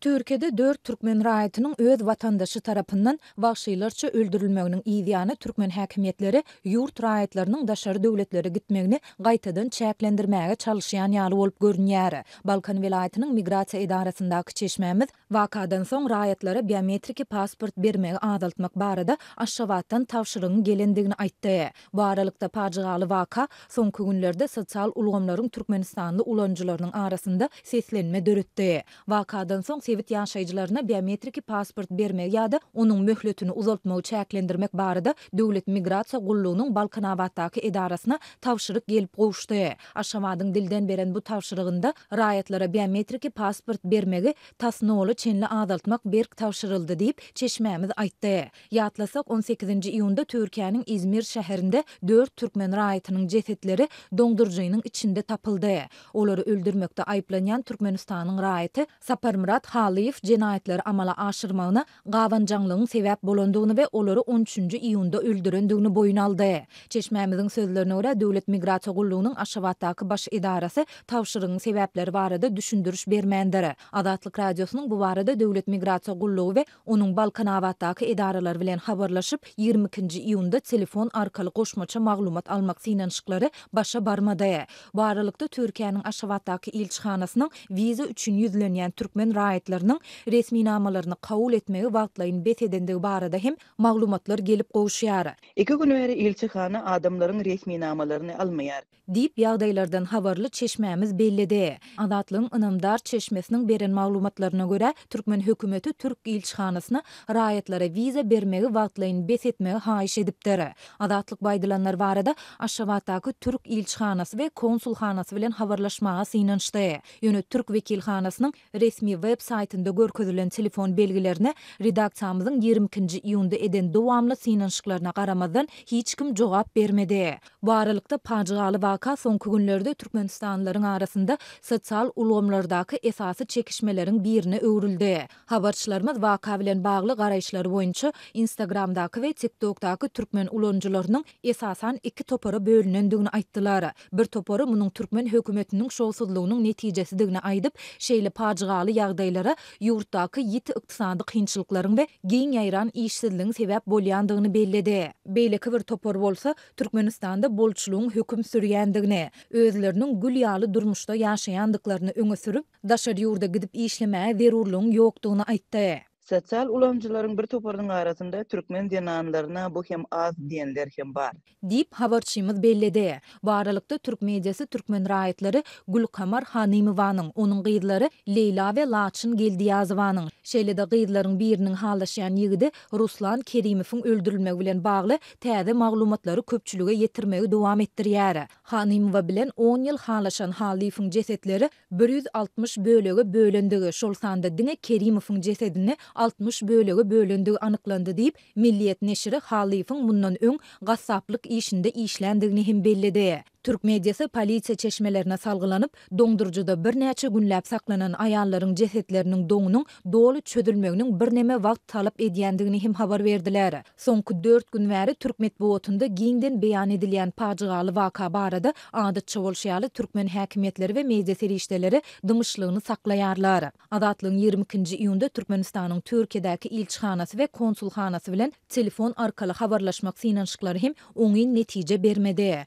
Türkiýede dört türkmen raýatynyň öz watandaşy tarapyndan wagşylarça öldürilmeginiň yzýany türkmen häkimiýetleri ýurt raýatlarynyň daşary döwletlere gitmegini gaýtadan çäklendirmäge çalyşýan ýaly bolup görünýär. Balkan welaýatynyň migrasiýa edarasyndaky çeşmämiz wakadan soň raýatlara biometriki pasport bermegi azaltmak barada Aşgabatdan tabşyrygyň gelendigini aýtdy. Bu aralykda, pajygaly waka soňky günlerde sosial ulgamlaryň türkmenistanly ulanyjylarynyň arasynda seslenme döretdi. Wakadan soň sebit ýaşaýjylaryna biometriki pasport bermegi ýa-da onuň möhletini uzaltmagy çäklendirmek barada Döwlet migrasiýa gullugynyň Balkanabatdaky edarasyna tabşyryk gelip gowuşdy. Aşgabadyň dilden beren bu tabşyrygynda raýatlara biometriki pasport bermegi tas nola çenli azaltmak berk tabşyryldy diýip, çeşmämiz aýtdy. Ýatlasak, on sekizinji iýunda Türkiýäniň Izmir şäherinde dört türkmen raýatynyň jesetleri doňduryjynyň içinde tapyldy. Olary öldürmekde aýyplanýan Türkmenistanyň raýaty Saparmyrat Halyýew jenaýatlary amala aşyrmagyna gabanjaňlygyň sebäp bolandygyny we olary on üçünji iýunda öldürendigini boýun aldy. Çeşmämiziň sözlerine görä, Döwlet migrasiýa gullugynyň Aşgabatdaky baş edarasy tabşyrygyň sebäpleri barada düşündiriş bermändir. Azatlyk Radiosynyň bu barada Döwlet migrasiýa gullugy we Onuň Balkanabatdaky edaralary bilen habarlaşyp, 22-nji iýunda telefon arkaly goşmaça maglumat almak synanyşyklary başa barmady. Bu aralykda, Türkiýäniň Aşgabatdaky ilçihanasynyň wiza üçin ýüzlenýän türkmen raýatlarynyň resminamalaryny kabul etmegi wagtlaýyn bes edendigi barada hem maglumatlar gelip gowuşýar. Iki gün bäri ilçihana adamlaryň resminamalaryny almaýar. Diýip, ýagdaýlardan habarly çeşmämiz belledi. Azatlygyň ynamdar çeşmesiniň beren maglumatlaryna görä, türkmen hökümeti türk ilçihanasyna raýatlara wiza bermegi wagtlaýyn bes etmegi haýyş edipdir. Azatlyk bu aýdylanlar barada Aşgabatdaky türk ilçihanasy we konsulhanasy bilen habarlaşmaga synanyşdy. Ýöne türk wekilhanasynyň Resmi web saýtynda görkezilen telefon belgilerine redaksiýamyzyň 22-nji iýunda eden dowamly synanyşyklaryna garamazdan hiç kim jogap bermedi. Bu aralykda, pajygaly waka soňky günlerde türkmenistanlylaryň arasynda sosial ulgamlardaky esasy çekişmeleriň birine öwrüldi. Habarçylarymyz waka bilen bagly garaýyşlary boýunça Instagramdaky we TikTokdaky türkmen ulanyjylarynyň esasan iki topara bölünendigini aýtdylar. Bir topary munuň türkmen hökümetiniň şowsuzlygynyň netijesidigini aýdyp, şeýle pajygaly ýagdaýlara ýurtdaky ýiti ykdysady kynçylyklaryň we giň ýaýran işsizligiň sebäp bolýandygyny belledi. Beýleki bir topar bolsa, Türkmenistanda bolçulygyň höküm sürýändigini, özleriniň gül ýaly durmuşda ýaşaýandyklaryny öňe sürüp, daşary ýurda gidip işlemäge zerurlygyň ýokdugyny aýtdy. Sosial ulanyjylaryň bir toparynyň arasynda türkmen zenanlaryna bu hem az diýenler hem bar. Diýip, habarçymyz belledi. Bu aralykda, türk mediasy türkmen raýatlary Gülkamar Hanymowanyň, onuň gyzlary Leýla we Laçyn Geldiýazowanyň, şeýle-de gyzlaryň biriniň halaşýan ýigidi Ruslan Kerimowyň öldürilmegi bilen bagly täze maglumatlary köpçülige ýetirmegi dowam etdirýär. Hanymowa bilen on ýyl halaşan Hallyýewiň jesetleri 160 bölege bölendigi, şol sanda diňe Kerimowyň jesedini 60 bölege bölendigi anyklandy diýip, Milliýet neşiri Hallyýewiň mundan öň gassaplyk işinde işländigini hem belledi. Türk mediasy polisiýa çeşmelerine salgylanyp, doňduryjyda birnäçe günläp saklanan aýallaryň jesetleriniň doňunyň doly çözülmeginiň birneme wagt talap edýändigini hem habar berdiler. Soňky dört gün bäri türk metbugatynda giňden beýan edilýän pajygaly waka barada adatça bolşy ýaly türkmen häkimiýetleri we media serişdeleri dymyşlygyny saklaýarlar. Azatlygyň 22-nji iýunda Türkmenistanyň Türkiýedäki ilçihanasy we konsulhanasy bilen telefon arkaly habarlaşmak synanyşyklary hem oňyn netije bermedi.